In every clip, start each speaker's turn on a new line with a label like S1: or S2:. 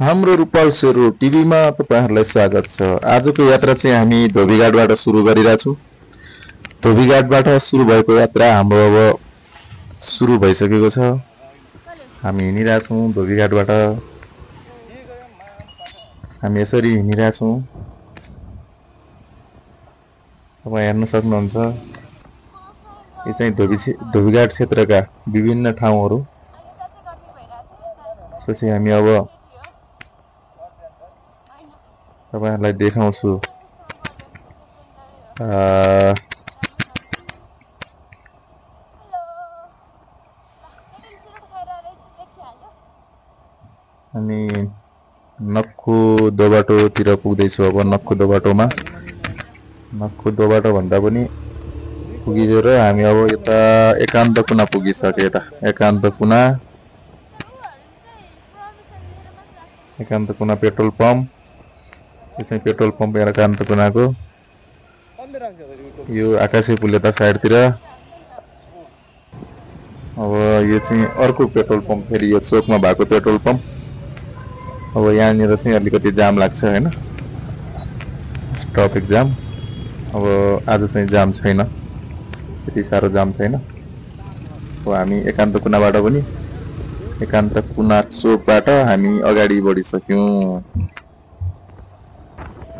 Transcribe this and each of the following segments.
S1: हाम्रो रूपाल सेरो टिभीमा तपाईहरुलाई स्वागत छ। आजको यात्रा चाहिँ हामी धोबीघाटबाट सुरु गरिरहेछौं। धोबीघाटबाट सुरु भएको यात्रा हाम्रो अब सुरु भइसकेको छ। हामी हिँडिरहेछौं धोबीघाटबाट। हामी यसरी हिँडिरहेछौं। तपाई हेर्न सक्नुहुन्छ। यो चाहिँ धोबीघाट क्षेत्रका विभिन्न ठाउँहरु। त्यसपछि हामी अब तपाईहरुलाई देखाउँछु। अनि नक्खु दोबाटोतिर पुग्दैछु। अब नक्खु दोबाटोमा नक्खु दोबाटो भन्दा पनि पुगिएर हामी अब यता एकान्त कुना पुगिसके। यता एकान्त कुना पेट्रोल पम्प। यो चाहिँ पेट्रोल पम्प एकान्त कुनाको। यो आकाशे पुल यता साइडतिर। अब यो चाहिँ अर्को पेट्रोल पम्प फेरि यो चोकमा भएको पेट्रोल पम्प। अब यहाँनिर चाहिँ अलिकति जाम लाग्छ हैन, ट्राफिक जाम। अब आज चाहिँ जाम छैन, त्यति साह्रो जाम छैन। अब हामी एकान्त कुनाबाट पनि एकान्त कुना चोकबाट हामी अगाडि बढिसक्यौं।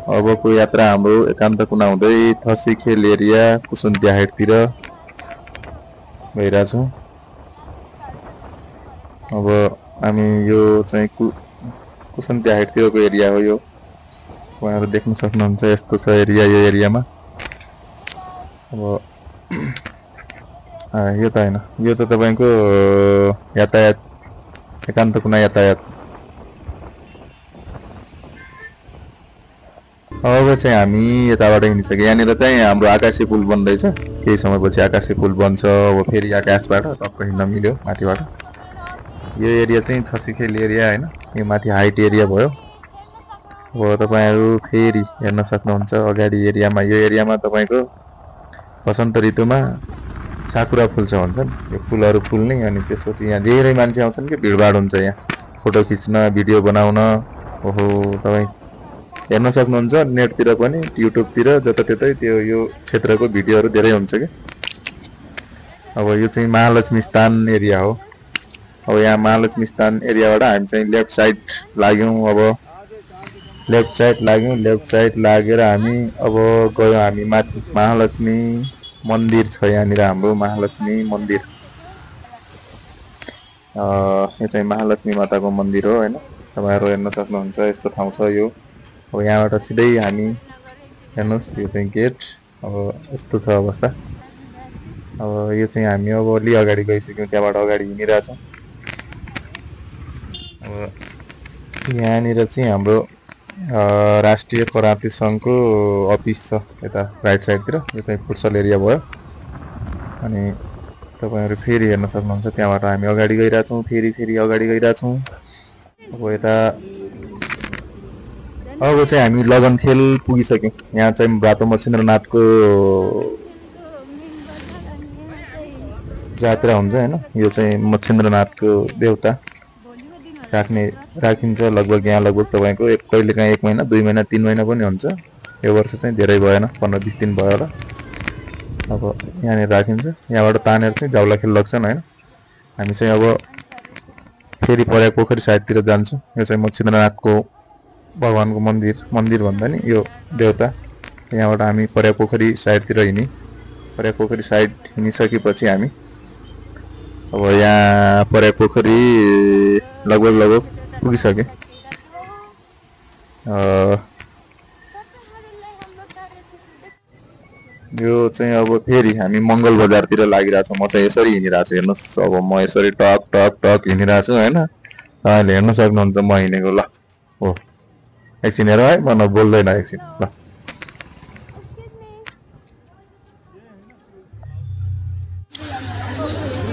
S1: अबको यात्रा हाम्रो एकान्त कुना हुँदै थसीखेल एरिया कुसुन्तिया हाइटतिर गइराछौं। अब हामी यो चाहिँ कुसुन्तिया हाइटतिरको एरिया हो। यो तपाईहरु देख्न सक्नुहुन्छ। यस्तो छ एरिया यो एरियामा। अब यो त हैन, यो त तपाईको यातायात एकान्त कुना यातायात। अब चाहिँ हामी यताबाट हिँडिसक्यौं। यहाँनिर चाहिँ हाम्रो आकाशे पुल बन्दैछ। केही समयपछि आकाशे पुल बन्छ। अब फेरि आकाशबाट टक्क हिँड्न मिल्यो माथिबाट। यो एरिया चाहिँ थसीखेल एरिया हैन, यो माथि हाइट एरिया भयो। अब तपाईहरु फेरि हेर्न सक्नुहुन्छ अगाडि एरियामा। यो एरियामा तपाईको वसन्त ऋतुमा साकुरा फुल्छ भन्छन्। यो फुलहरु फुल्ने अनि त्यसपछि यहाँ धेरै मान्छे आउँछन् कि भिडभाड हुन्छ यहाँ फोटो खिच्न, भिडियो बनाउन। ओहो तपाई हेर्न सक्नुहुन्छ नेटतिर पनि, युट्युबतिर जताततै त्यो यो क्षेत्रको भिडियोहरु धेरै हुन्छ के। अब यो चाहिँ महालक्ष्मी स्थान एरिया हो। अब यहाँ महालक्ष्मी स्थान एरियाबाट हामी चाहिँ लेफ्ट साइड लाग्यौं। अब लेफ्ट साइड लागेर हामी अब गयौं हामी माथि। महालक्ष्मी मन्दिर छ यहाँनिर हाम्रो महालक्ष्मी मन्दिर। यो चाहिँ महालक्ष्मी माताको मन्दिर हो हैन। तपाईहरु हेर्न सक्नुहुन्छ यस्तो ठाउँ छ यो। अब यहाँबाट सिधै हामी हेर्नुस् यो चाहिँ गेट। अब यस्तो छ अवस्था। अब यो चाहिँ हामी अब अलि अगाडि गइसक्यौं, त्यहाँबाट अगाडि हिँडिरहेछौं। अब यहाँनिर चाहिँ हाम्रो राष्ट्रिय कराते संघको अफिस छ यता राइट साइडतिर। यो चाहिँ फुटसल एरिया भयो। अनि तपाईहरु फेरि हेर्न सक्नुहुन्छ त्यहाँबाट हामी अगाडि गइरहेछौं, फेरि अगाडि गइरहेछौं। अब यता अब चाहिँ हामी लगनखेल पुगिसक्यौं। यहाँ चाहिँ रातो मच्छिन्द्रनाथको जात्रा हुन्छ हैन। यो चाहिँ मच्छिन्द्रनाथको देवता राखिन्छ। लगभग यहाँ लगभग तपाईको कहिलेकाहीँ 1 महिना 2 महिना 3 महिना पनि हुन्छ। यो वर्ष चाहिँ धेरै भएन, 15-20 दिन भयो होला। अब यहाँनिर राखिन्छ। यहाँबाट तानेर चाहिँ जाउला खेल लग्छन् हैन। हामी चाहिँ अब फेरि पर्या पोखरी साइडतिर जान्छौं। यो चाहिँ मच्छिन्द्रनाथको भगवानको मन्दिर भन्दा नि यो देवता। यहाँबाट हामी पर्या पोखरी साइडतिर हिँड्यौं। पर्या पोखरी साइड हिँडिसकेपछि हामी अब यहाँ पर्या पोखरी लगभग पुगिसके। यो चाहिँ अब फेरि हामी मंगल बजारतिर लागिरहेछौं। म चाहिँ यसरी हिँडिरहेछु हेर्नुस्। अब म यसरी टक टक टक हिँडिरहेछु हैन। तपाईले हेर्न सक्नुहुन्छ म हिँडेको। ल हो एकछिन हेर है, म बोल्दैन एकछिन। ल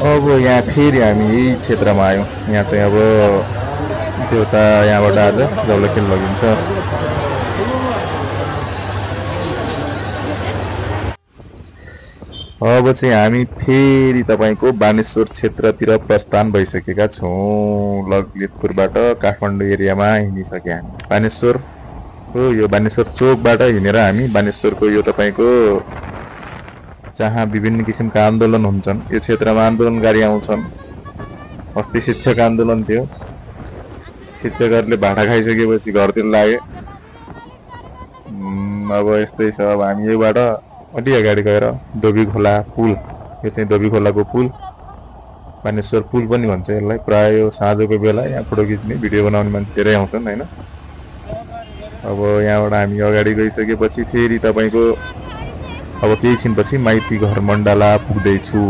S1: अब यहाँ फेरि हामी यही क्षेत्रमा आयौं। यहाँ चाहिँ अब देवता यहाँबाट आज जाउला खेल लगिन्छ। अब चाहिँ हामी फेरि तपाईको बानेश्वर क्षेत्रतिर प्रस्थान भइसकेका छौँ। ललितपुरबाट काठमाडौँ एरियामा हिँडिसक्या हामी। बानेश्वरको यो बानेश्वर चोकबाट हिँडेर हामी बानेश्वरको यो तपाईको जहाँ विभिन्न किसिमका आन्दोलन हुन्छन्, यो क्षेत्रमा आन्दोलनकारी आउँछन्। अस्ति शिक्षक आन्दोलन थियो, शिक्षकहरूले भाडा खाइसकेपछि घरतिर लागे। अब यस्तै छ। अब हामी यहीबाट अलि अगाडि गएर दोबी खोला पुल, यो चाहिँ दोबी खोलाको पुल, बानेश्वर पुल पनि भन्छ यसलाई। प्राय यो साँझको बेला यहाँ फोटो खिच्ने भिडियो बनाउने मान्छे धेरै आउँछन् हैन। अब यहाँबाट हामी अगाडि गइसकेपछि फेरि तपाईको अब केही छिनपछि माइती घर मण्डला पुग्दैछु।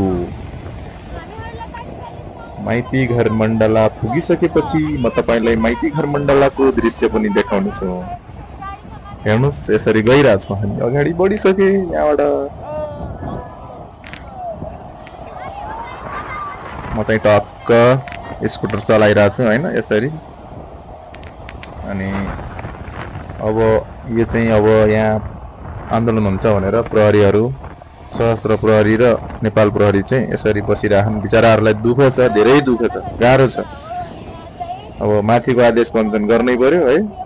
S1: माइती घर मण्डला पुगिसकेपछि म तपाईलाई माइती घर मण्डलाको दृश्य पनि देखाउनेछु। हेर्नुस्, यसरी गइरहेछौँ हामी, अगाडि बढिसके। यहाँबाट म चाहिँ टक्क स्कुटर चलाइरहेको छु हैन, यसरी। अनि अब यो चाहिँ अब यहाँ आन्दोलन हुन्छ भनेर प्रहरीहरू, सशस्त्र प्रहरी र नेपाल प्रहरी चाहिँ यसरी बसिराछन्। बिचराहरूलाई दुःख छ, धेरै दुःख छ, गाह्रो छ। अब माथिको आदेश बन्चन गर्नै पर्यो है।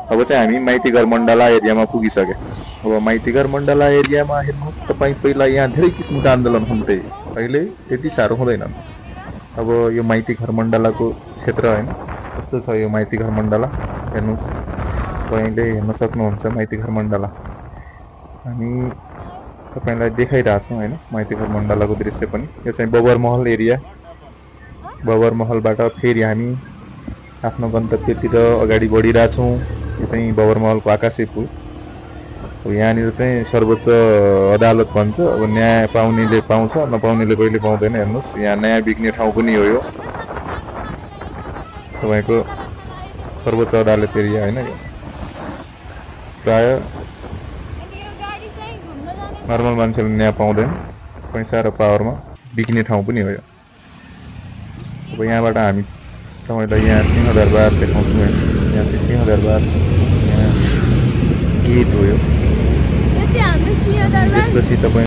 S1: अब चाहिँ हामी माइतीघर मण्डला एरियामा पुगिसके। अब माइतीघर मण्डला एरियामा हेर्नुहोस् तपाईँ, पहिला यहाँ धेरै किसिमका आन्दोलन हुन्थे, अहिले त्यति साह्रो हुँदैनन्। अब यो माइतीघर मण्डलाको क्षेत्र हैन, कस्तो छ यो माइतीघर मण्डला हेर्नुहोस्, तपाईँले हेर्न सक्नुहुन्छ माइतीघर मण्डला। हामी तपाईँलाई देखाइरहेछौँ हैन माइतीघर मण्डलाको दृश्य पनि। यो चाहिँ बबर महल एरिया। बबर महलबाट फेरि हामी आफ्नो गन्तव्यतिर अगाडि बढिरहेछौँ। यो चाहिँ बबर महलको आकाशे पुल। अब यहाँनिर चाहिँ सर्वोच्च अदालत भन्छ। अब न्याय पाउनेले पाउँछ, नपाउनेले कहिले पाउँदैन। हेर्नुहोस्, यहाँ न्याय बिग्ने ठाउँ पनि हो यो तपाईँको सर्वोच्च अदालत एरिया हैन। यो प्राय नर्मल मान्छेले न्याय पाउँदैन, पैसा र पावरमा बिग्ने ठाउँ पनि हो यो। अब यहाँबाट हामी तपाईलाई यहाँ सिंहदरबार देखाउँछौँ। यहाँ चाहिँ सिंहदरबार, यहाँ गेट हो यो। त्यसपछि तपाईँ